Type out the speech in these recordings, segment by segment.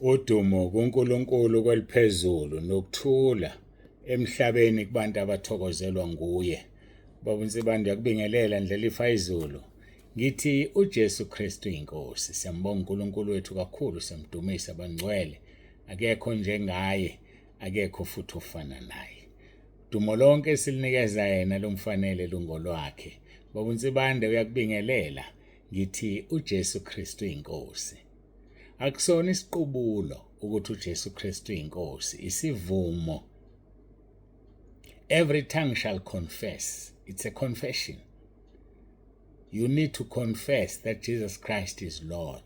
Udumo kuNkulunkulu kweliphezulu nokuthula emhlabeni kubantu abathokozelwa nguye. Baba uNsibande uyakubingelela Ndlelifa izulu. Ngithi uJesu Kristu inkosi. Siyambonga uNkulunkulu wethu kakhulu, siyamdumisa bangcwele. Akekho njengaye, akekho futhi ofana naye. Dumo lonke silinikeza yena lumfanele lungolwakhe. Baba uNsibande uyakubingelela. Ngithi uJesu Kristu inkosi. Akusona isiqubulo ukuthi uJesu Kristu inkosi, isivumo. Every tongue shall confess. It's a confession. You need to confess that Jesus Christ is Lord.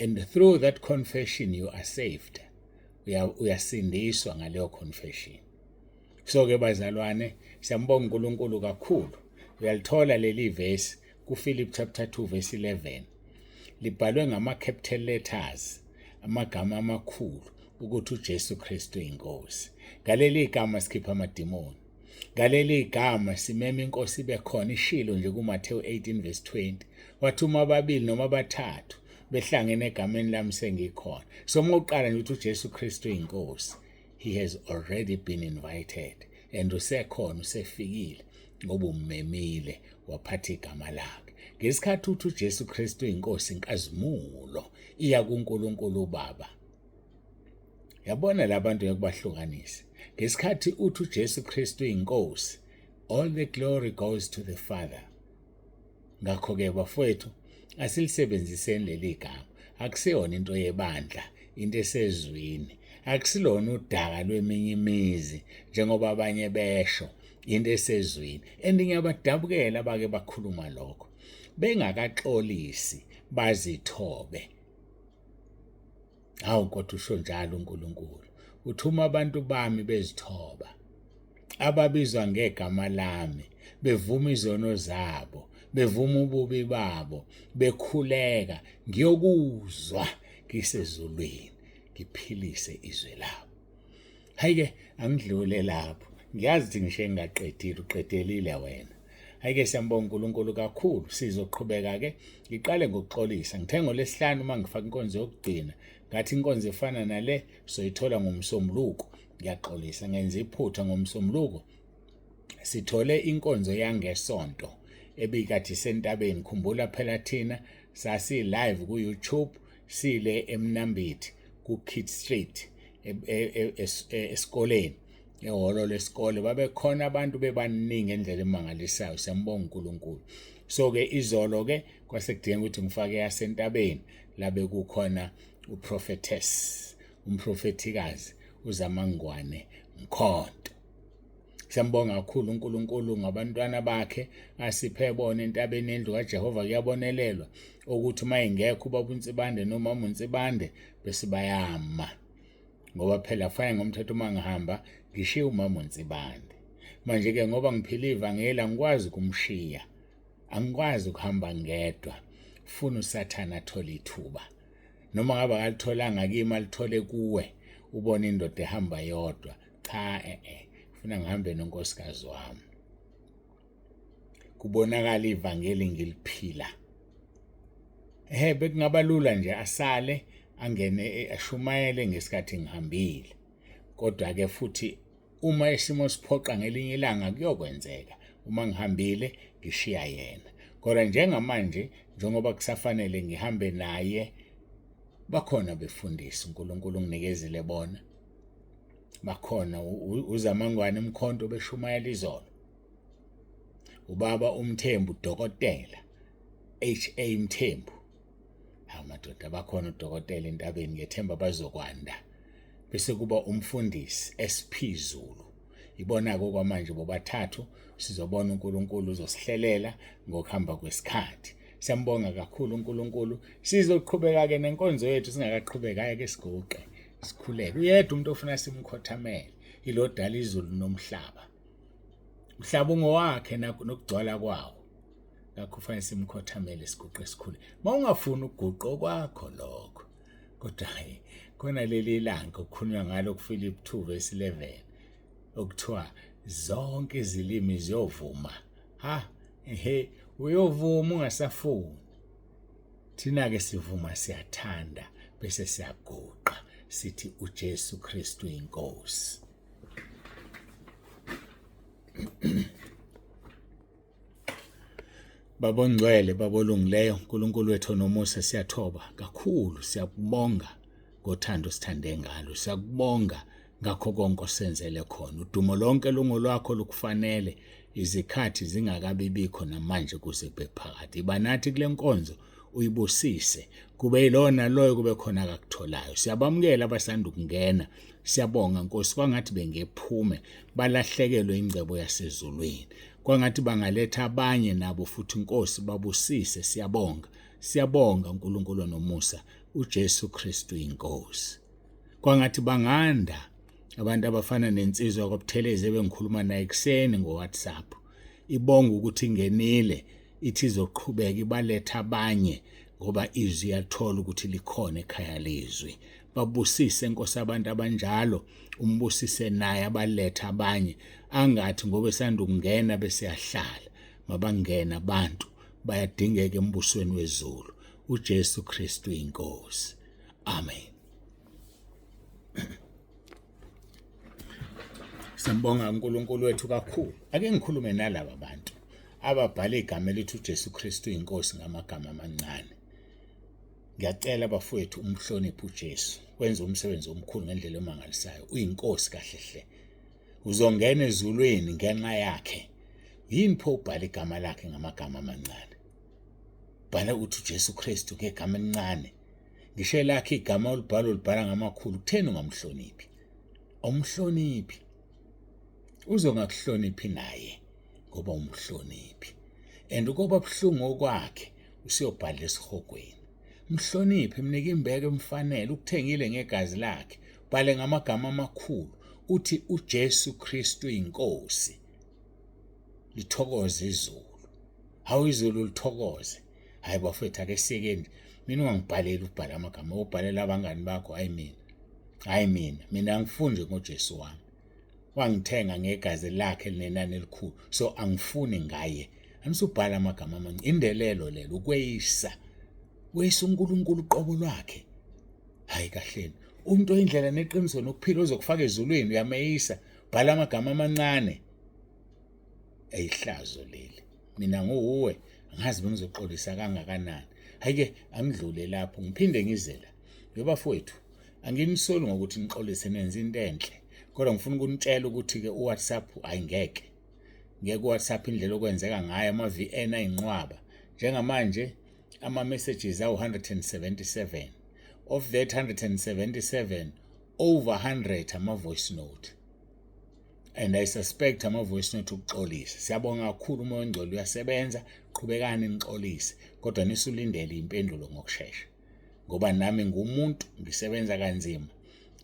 And through that confession you are saved. Uyasindiswa ngaleyo confession. So ke bazalwane, siyambonga uNkulunkulu kakhulu. Uyalithola leli verse kuPhilip chapter 2 verse 11. Libhalwe ngama capital letters, amagama amakhulu ukuthi uJesu Kristu inkosi. Ngaleli gama sikhipha amadimoni. Ngaleli gama simema inkosi ibe khona, ishilo nje kuMathewu 18 verse 20. Wathi uma ababili noma abathathu behlangene egameni lami sengikhona. So uma uqala nje ukuthi uJesu Kristu inkosi, he has already been invited and usekhona, usefikile ngoba ummemile waphatha igama lakhe. Ngesikhathi uthi uJesu Kristu inkosi, inkazimulo iya kuNkulunkulu uBaba. Yabona labantu ngekubahlukanisa. Ngesikhathi uthi uJesu Kristu inkosi, all the glory goes to the Father. Ngakho-ke bafowethu, asilisebenziseni leli gama. Akusiyona into yebandla, into esezwini. Akusilona udaka lweminye imizi njengoba abanye besho, into esezwini. And ngiyabadabukela abake bakhuluma lokho. Bengakaxolisi bazithobe. Hawu kodwa usho njalo uNkulunkulu. Uthuma abantu bami bezithoba, ababizwa ngegama lami, bevuma izono zabo, bevuma ububi babo, bekhuleka, ngiyokuzwa ngisezulwini, ngiphilise izwe labo. Hayi-ke angidlule lapho. Ngiyazi ukuthi ngisho engingaqedile, uqedelile wena. Hayi-ke siyambonga uNkulunkulu kakhulu. Sizoqhubeka-ke. Ngiqale ngokuxolisa. Ngithe ngoLwesihlanu uma ngifaka inkonzo yokugcina, ngathi inkonzo efana nale soyithola ngoMsombuluko. Ngiyaxolisa, ngenza iphutha. NgoMsombuluko sithole inkonzo yangesonto ebikade isentabeni. Khumbula phela thina sasi live ku YouTube sile eMnambithi ku Kit Street esikoleni, ehholo lesikole. Babekhona abantu bebaningi endlela emangalisayo. Siyambonga uNkulunkulu. So ke izolo ke kwase kudinga ukuthi ngifake yasentabeni la bekukhona uProphetess, umprofethikazi uZamangwane Mkhonto. Siyambonga kakhulu uNkulunkulu ngabantwana bakhe asiphe bona entabeni yendlu kaJehova. Kuyabonelelwa ukuthi uma ingekho ubaba uNsibande noma uNsibande bese bayama, ngoba phela kufanele ngomthetho uma ngihamba ngishiye umama uNsibande. Manje ke ngoba ngiphila ivangeli angikwazi ukumshiya, angikwazi ukuhamba ngedwa, funa uSathana athole ithuba. Noma ngabe akalitholanga kimi, alithole kuwe, ubone indoda ehamba yodwa. Cha, funa ngihambe nonkosikazi wami, kubonakala ivangeli ngiliphila. Ehe, bekungaba lula nje asale angene ashumayele ngesikhathi ngihambile, kodwa ke futhi uma isimo siphoqa ngelinye ilanga kuyokwenzeka uma ngihambile ngishiya yena. Kodwa njengamanje njengoba kusafanele ngihambe naye, bakhona befundisi uNkulunkulu unginikezile bona. Bakhona uZamangwane Mkhonto beshumayela izolo, ubaba uMthembu, dokotela HA Mthembu. Hawu madoda, bakhona udokotela entabeni, ngiyethemba bazokwanda. Bese kuba umfundisi SP Zulu. Ibona-ke okwamanje bobathathu. Sizobona uNkulunkulu uzosihlelela ngokuhamba kwesikhathi. Siyambonga kakhulu uNkulunkulu. Sizoqhubeka-ke nenkonzo yethu. Singakaqhubeka ke siguqe sikhuleke. Uyedwa umuntu ofuna simkhothamele, ilo dala izulu nomhlaba. Umhlaba ungowakhe nokugcwala kwawo, ngakho kufanele simkhothamele, siguqe sikhule. Uma ungafuni ukuguqa, okwakho lokho, kodwa hayi khona leli langa okukhulunywa ngalo kuPhilip 2 verse 11 okuthiwa zonke izilimi ziyovuma. Ha ehe, uyovuma ungasafuni. Thina ke sivuma siyathanda, bese siyaguqa. Sithi uJesu Kristu inkosi. Baba ongcwele, Baba olungileyo, uNkulunkulu wethu onomusa, siyathoba kakhulu, siyakubonga ngothando osithande ngalo, siyakubonga ngakho konke osenzele khona. Udumo lonke lungolwakho, lukufanele, izikhathi zingakabi bikho namanje kuze kube phakade. Iba nathi kule nkonzo, uyibusise, kube yilona loyo kube khona akakutholayo. Siyabamukela abasanda ukungena, siyabonga Nkosi, kwangathi bengephume balahlekelwe ingcebo yasezulwini, kwangathi bangaletha abanye nabo futhi Nkosi, babusise. Siyabonga, siyabonga uNkulunkulu onomusa, uJesu Kristu inkosi. Kwangathi banganda abantu abafana nensizwa kwaButhelezi ebengikhuluma naye ekuseni ngo-WhatsApp, ibonga ukuthi ingenile, ithi izoqhubeka ibaletha abanye ngoba izwi yathola ukuthi likhona ekhaya lezwi. Babusise Nkosi abantu abanjalo, umbusise naye abaletha abanye, angathi ngoba esanda ukungena bese yahlala. Mabangena abantu, bayadingeka embusweni wezulu. uJesu Kristu inkosi. Amen. Siyambonga uNkulunkulu wethu kakhulu. Ake ngikhulume nalaba bantu ababhala igama elithi uJesu Kristu inkosi ngamagama amancane. Ngiyacela bafowethu, umhloniphe uJesu. Wenza umsebenzi omkhulu ngendlela emangalisayo. Uyinkosi kahle hle. Uzongena ezulwini ngenxa yakhe. Yini pho ubhala igama lakhe ngamagama amancane? Bhala uthi uJesu Kristu ngegama elincane. Ngisho elakhe igama olibhala ulibhala ngamakhulu, kutheni ungamhloniphi? Awumhloniphi. Uzongakuhloniphi naye ngoba umhloniphi. And ukoba buhlungu okwakhe usiyobhala esihogweni. Mhloniphe, mnike imbeko emfanele, ukuthengile ngegazi lakhe. Bhale ngamagama amakhulu uthi uJesu Kristu inkosi. Lithokoze izulu. Hawu, izulu lithokoze. Hayi bafethu, ake siyekeni. Mina ungangibhaleli ubhala amagama, ubhalela abangani bakho, hayi mina. Hayi mina, mina angifuni nje ngoJesu wami. Wangithenga ngegazi lakhe linenani elikhulu, so angifuni ngaye. Anisubhala amagama amancane, indelelo lelo, ukweyisa. Weyisa uNkulunkulu uqobo lwakhe. Hayi kahleni. Umuntu oyindlela neqiniso nokuphila ozokufaka ezulwini uyameyisa. Bhala amagama amancane. Eyihlazo leli. Mina nguwe, angazi bengizoxolisa kangakanani. Hayi-ke angidlule lapho, ngiphinde ngize la. Yobafowethu, anginisoli ngokuthi nixolise, nenze into enhle. Kodwa ngifuna ukunitshela ukuthi-ke uWhatsApp ayingeke. Ngeke uWhatsApp indlela okwenzeka ngayo, ama-VN ayinqwaba. Njengamanje ama-messages awu-177. Of that 177, over 100 ama-voice note. And I suspect ama-voice note ukuxolisa. Siyabonga kakhulu, umoya ongcwele uyasebenza, qhubekani nixolise. Kodwa nisulindele impendulo ngokushesha. Ngoba nami ngumuntu, ngisebenza kanzima.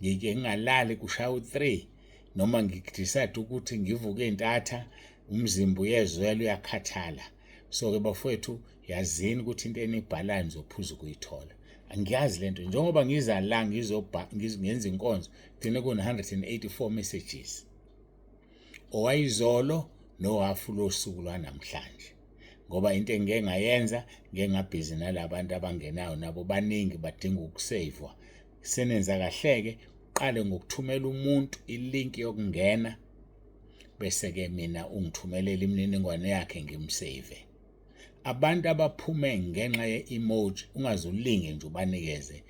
Ngike ngingalali kushaya u-3 noma ngidecide ukuthi ngivuke intatha, umzimba uyezwela, uyakhathala. So ke bafowethu, yazini ukuthi into enibhalayo nizophuza ukuyithola. Angiyazi lento, njengoba ngiza la ngizobha ngenza inkonzo, gcine kuna 184 messages. Owayizolo nohafu losuku lwanamhlanje. Ngoba into engike ngayenza, ngike ngabhizi nalabantu abangenayo, nabo baningi badinga ukusavwa. Senenza kahleke, uqale ngokuthumela umuntu ilink yokungena, bese ke mina ungithumelela imininingwane yakhe ngimsave. Abantu abaphume ngenxa ye-emoji ungazulinge nje ubanikeze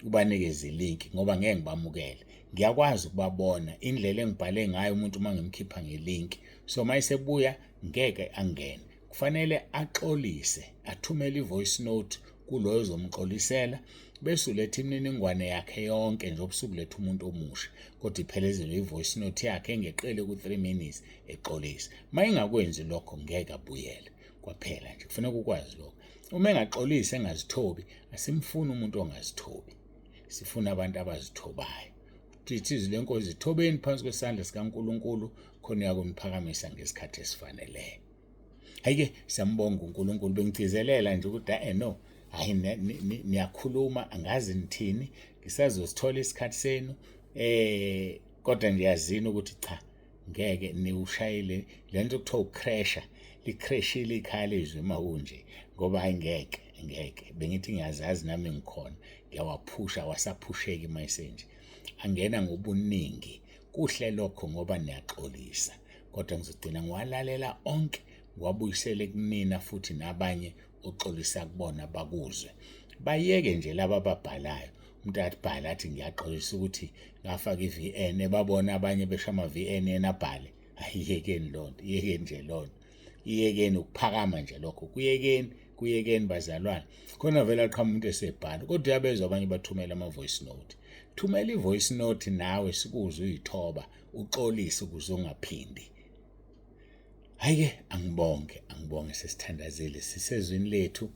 ubanikeze ilink ngoba ngeke ngibamukele. Ngiyakwazi ukubabona indlela engibhale ngayo umuntu uma ngimkhipha ngelink. So uma esebuya ngeke angene. Kufanele axolise, athumele i-voice note kuloyo ozomxolisela, bese uletha imininingwane yakhe yonke nje obusuku letha umuntu omusha, kodwa iphelezelwe i-voice note yakhe engeqele ku-3 minutes exolisa. Uma engakwenzi lokho ngeke abuyele kwaphela nje. Kufuneka ukwazi lokho. Uma engaxolisi engazithobi, asimfuni umuntu ongazithobi. Sifuna abantu abazithobayo. Lithi izwi lenkosi, zithobeni phansi kwesandla sikaNkulunkulu, khona uyakuniphakamisa ngesikhathi esifaneleyo. Hayi-ke siyambonga uNkulunkulu, bengigcizelela nje ukuthi no, hayi niyakhuluma angazi nithini, ngisazosithola isikhathi senu, kodwa nje yazini ukuthi cha, ngeke niwushayele lento kuthiwa ucrasha, licrashile ikhaya lezwi uma kunje, ngoba hayi ngeke. Ngeke bengithi ngiyazazi nami ngikhona, ngiyawaphusha, awasaphusheki mayisenje, angena ngobuningi. Kuhle lokho ngoba niyaxolisa, kodwa ngizogcina ngiwalalela onke, ngiwabuyisele kunina futhi nabanye oxolisa kubona bakuzwe. Bayeke nje laba ababhalayo, umuntu athi bhala athi ngiyaxolisa ukuthi ngafaka i-VN, ebabona abanye besho ama-VN, yena abhale. Ayiyekeni loo nto, iyekeni nje loo nto, iyekeni ukuphakama nje lokho, kuyekeni, kuyekeni bazalwane. Khona vele aqhamuka umuntu esebhala, kodwa uyabezwa abanye bathumela ama-voice note. Thumela i-voice note nawe sikuzwe, uyithoba, uxolise ukuze ungaphindi. Hhayi-ke, angibonge, angibonge. Sesithandazile, sisezwini lethu,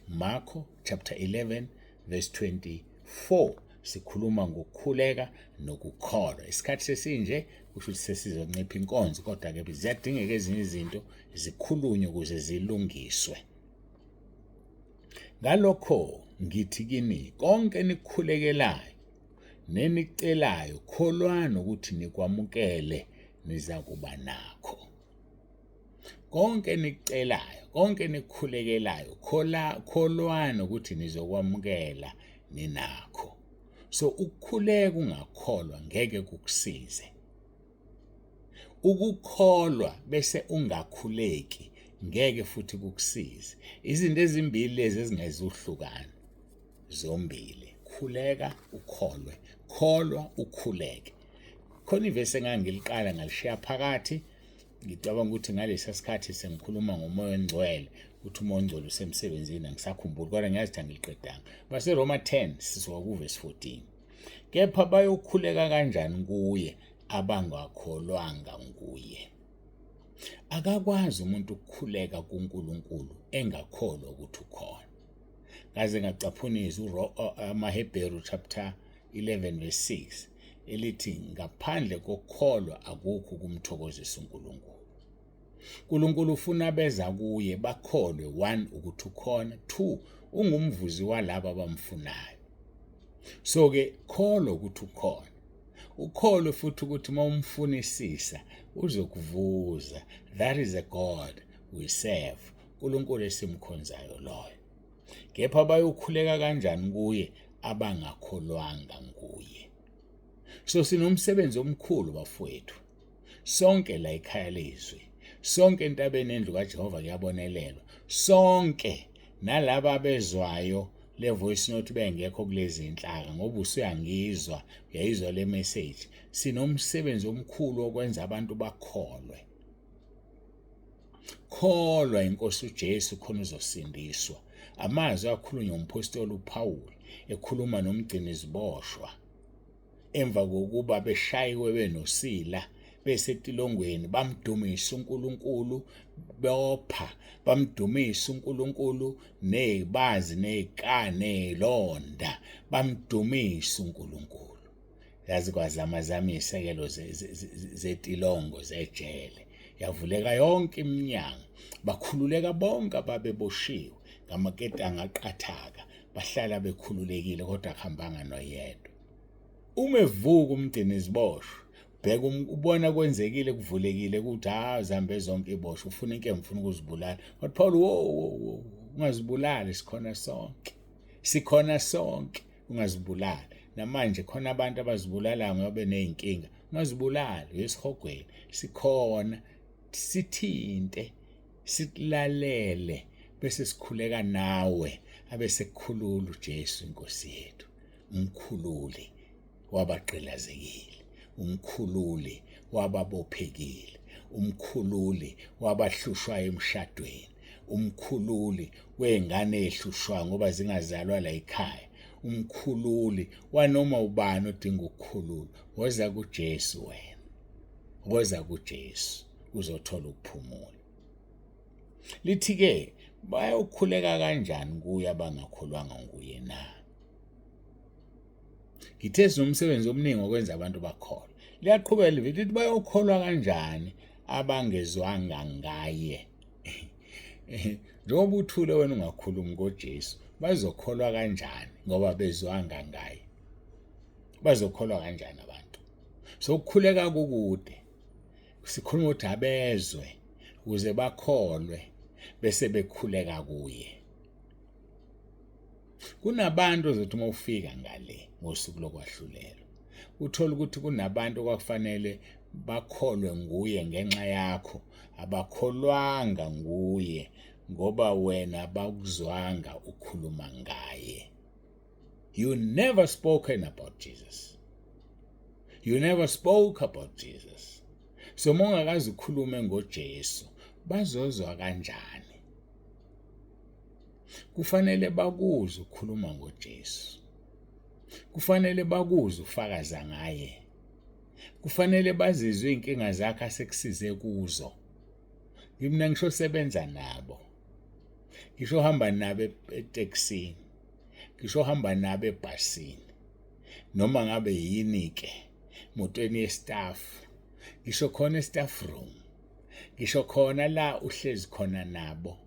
Marko chapter 11 verse 24. Sikhuluma ngokukhuleka nokukholwa. Isikhathi sesinje kusho ukuthi sesizoncipha inkonzo, kodwa-ke ziyadingeka ezinye izinto zikhulunywe ukuze zilungiswe. Ngalokho ngithi kini, konke enikhulekelayo nenicelayo, kholwani ukuthi nikwamukele, nizakuba nakho. Konke enikucelayo, konke enikhulekelayo, kholwani ukuthi nizokwamukela, ninakho. So ukukhuleka ungakholwa ngeke kukusize. Ukukholwa bese ungakhuleki ngeke futhi kukusize. Izinto ezimbili lezi ezingezuhlukana zombili. Khuleka ukholwe, kholwa ukhuleke. Khona ivesi engangiliqala ngalishiya phakathi, ngicabanga ukuthi ngalesa sikhathi sengikhuluma ngoMoya oNgcwele, ukuthi uMoya oNgcwele usemsebenzini, angisakhumbuli, kodwa ngiyazi ukuthi angiliqedanga. BaseRoma 10 sisuka kuvesi 14. Kepha bayokhuleka kanjani kuye abangakholwanga nguye? Akakwazi umuntu ukukhuleka kuNkulunkulu engakholwa ukuthi ukhona. Ngaze ngacaphunisa amaHebheru chapter 11 verse 6 elithi ngaphandle kokukholwa akukho ukumthokozisa uNkulunkulu. uNkulunkulu ufuna abeza kuye bakholwe, 1 ukuthi ukhona, 2 ungumvuzi walabo abamfunayo. So ke kholwa ukuthi ukhona, ukholwe futhi ukuthi uma umfunisisa uzokuvuza. That is a God we serve, uNkulunkulu esimkhonzayo loyo. Kepha bayokhuleka kanjani kuye abangakholwanga nguye? So sinomsebenzi omkhulu bafowethu, sonke la ekhaya lezwi, sonke entabeni endlu kaJehova kuyabonelelwa, sonke nalaba abezwayo le voice note bengekho kulezi inhlaka, ngoba usuyangizwa, uyayizwa le message. Sinomsebenzi omkhulu wokwenza abantu bakholwe. Kholwa inkosi uJesu khona uzosindiswa. Amazwi akhulunywa umphostoli uPaul ekhuluma nomgcini ziboshwa emva kokuba beshayiwe benosila besetilongweni, bamdumisa uNkulunkulu, bopha, bamdumisa uNkulunkulu, nezibazi nezilonda, bamdumisa uNkulunkulu. Yazi kwazamazama izisekelo zetilongo zejele, yavuleka yonke iminyango, bakhululeka bonke ababeboshiwe ngamaketanga aqathaka, bahlala bekhululekile, kodwa akuhambanga noyedwa. Uma evuka umgcini iziboshwa, bheka ubona kwenzekile, kuvulekile, ukuthi ha, zihambe zonke iboshwa, ufuna inkemba, ufuna ukuzibulala. Wathi Paul, wo wo wo, ungazibulali, sikhona sonke, sikhona sonke, ungazibulali. Namanje khona abantu abazibulalayo ngoba beney'nkinga. Ungazibulali, uyesihogweni, sikhona, sithinte, sikulalele, bese sikhuleka nawe, abe sekukhulula uJesu inkosi yethu, umkhululi wabagqilazekile, umkhululi wababophekile, umkhululi wabahlushwayo emshadweni, umkhululi wey'ngane ey'hlushwayo ngoba zingazalwa la ekhaya, umkhululi wanoma ubani odinga ukukhululwa. Woza kuJesu wena, woza kuJesu uzothola ukuphumula. Lithi-ke bayokhuleka kanjani kuye abangakholwanga nguye na? Ngithe sinomsebenzi omningi wokwenza abantu bakholwe. Liyaqhubeka lithi bayokholwa kanjani abangezwanga ngaye? Njengoba uthule wena ungakhulumi ngoJesu, bazokholwa kanjani ngoba bezwanga ngaye? Bazokholwa kanjani abantu? So ukukhuleka kukude. Sikhuluma ukuthi abezwe ukuze bakholwe bese bekhuleka kuye. Kunabantu ozothi uma ufika ngale ngosuku lokwahlulelwa uthole ukuthi kunabantu okwakufanele bakholwe nguye ngenxa yakho, abakholwanga nguye ngoba wena bakuzwanga ukhuluma ngaye. You never spoken about Jesus. You never spoke about Jesus. So uma ungakaze ukhulume ngoJesu, bazozwa kanjani? Kufanele bakuzwe ukhuluma ngoJesu. Kufanele bakuzwe ufakaza ngaye. Kufanele bazizwe izinkinga zakhe asekusize kuzo. Mina ngisho sebenza nabo. Ngisho hamba nabo etekisini. Ngisho hamba nabo ebhasini. Noma ngabe yini ke motweni yestaff. Ngisho khona estaff room. Ngisho khona la uhlezi khona nabo.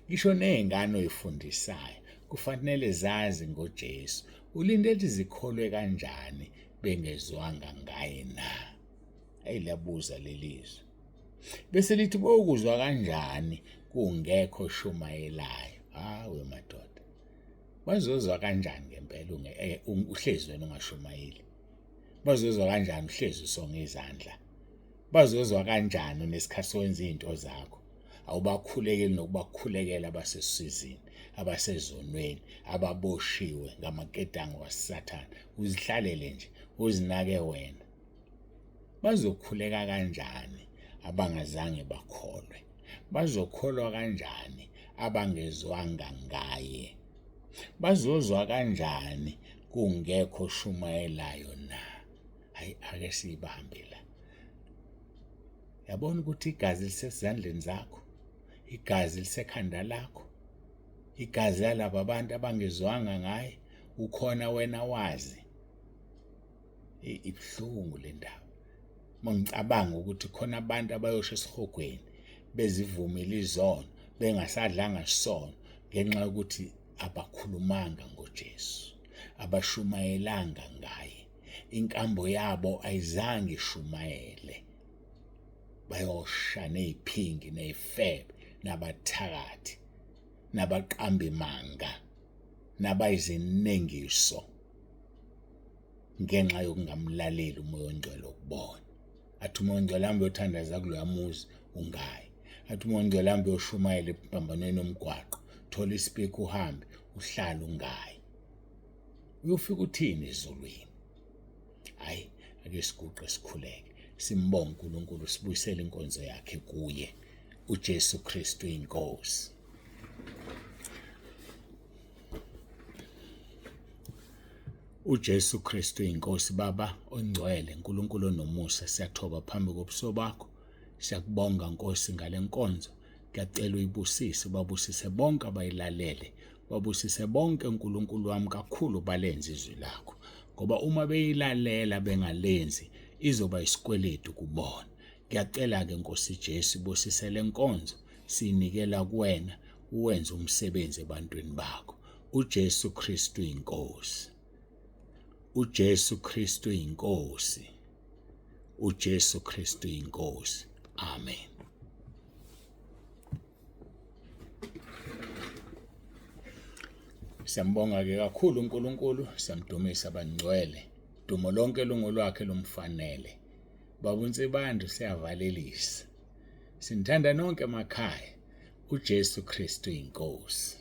Ngisho nezingane oyifundisayo kufanele zazi ngoJesu. Ulinde ukuthi zikholwe kanjani bengezwanga ngaye na? Ayi liyabuza lelizwi. Bese lithi bokuzwa kanjani kungekho shumayelayo? Hawe madoda. Bazozwa kanjani ngempela uhlezi wena ungashumayeli? Bazozwa kanjani uhlezi usonga izandla? Bazozwa kanjani unesikhathi sowenza izinto zakho? Awubakhulekeli nokubakhulekela abasesizini, abasezonweni, ababoshiwe ngamaketango kaSathane. Uzihlalele nje, uzinake wena. Bazokhuleka kanjani abangazange bakholwe? Bazokholwa kanjani abangezwanga ngaye? Bazozwa kanjani kungekho shumayelayo na? Hayi ake siyibambe la. Yabona ukuthi igazi lisesizandleni zakho, igazi lisekhanda lakho, igazi lalaba bantu abangezwanga ngaye, ukhona wena wazi. Ibuhlungu le ndaba. Uma ngicabanga ukuthi khona abantu abayosha esihogweni bezivumile izono, bengasadlanga sono ngenxa yokuthi abakhulumanga ngoJesu, abashumayelanga ngaye. Inkambo yabo ayizange ishumayele. Bayosha neziphingi nezifebe nabathakathi nabaqambi manga nabayizinengiso ngenxa yokungamlaleli uMoya oNgcwele okubona. Athi uMoya oNgcwele hambe uyothandaza kuloya muzi, ungayi. Athi uMoya oNgcwele hambe uyoshumayela empambanweni yomgwaqo, thola isipikha uhambe, uhlale ungayi. Uyofika uthini ezulwini? Hayi, ake siguqe sikhuleke, simbonge uNkulunkulu, sibuyisele inkonzo yakhe kuye. uJesu Kristu inkosi. UJesu Kristu inkosi. Baba ongcwele, uNkulunkulu onomusa, siyathoba phambi kobuso bakho. Siyakubonga Nkosi ngale nkonzo. Ngiyacela uyibusise, ubabusise bonke abayilalele, babusise bonke uNkulunkulu wami kakhulu balenze izwi lakho. Ngoba uma beyilalela bengalenzi izoba isikweletu kubona. Ngiyacela-ke Nkosi Jesu ibusise le nkonzo, siyinikela kuwena, uwenze umsebenzi ebantwini bakho. UJesu Kristu inkosi. UJesu Kristu inkosi. uJesu Kristu inkosi. Amen. Siyambonga ke kakhulu uNkulunkulu, siyamdumisa bangcwele. Dumo lonke lungolwakhe lumfanele. Baba uNsibande siyavalelisa. Sinithanda nonke emakhaya. uJesu Kristu inkosi.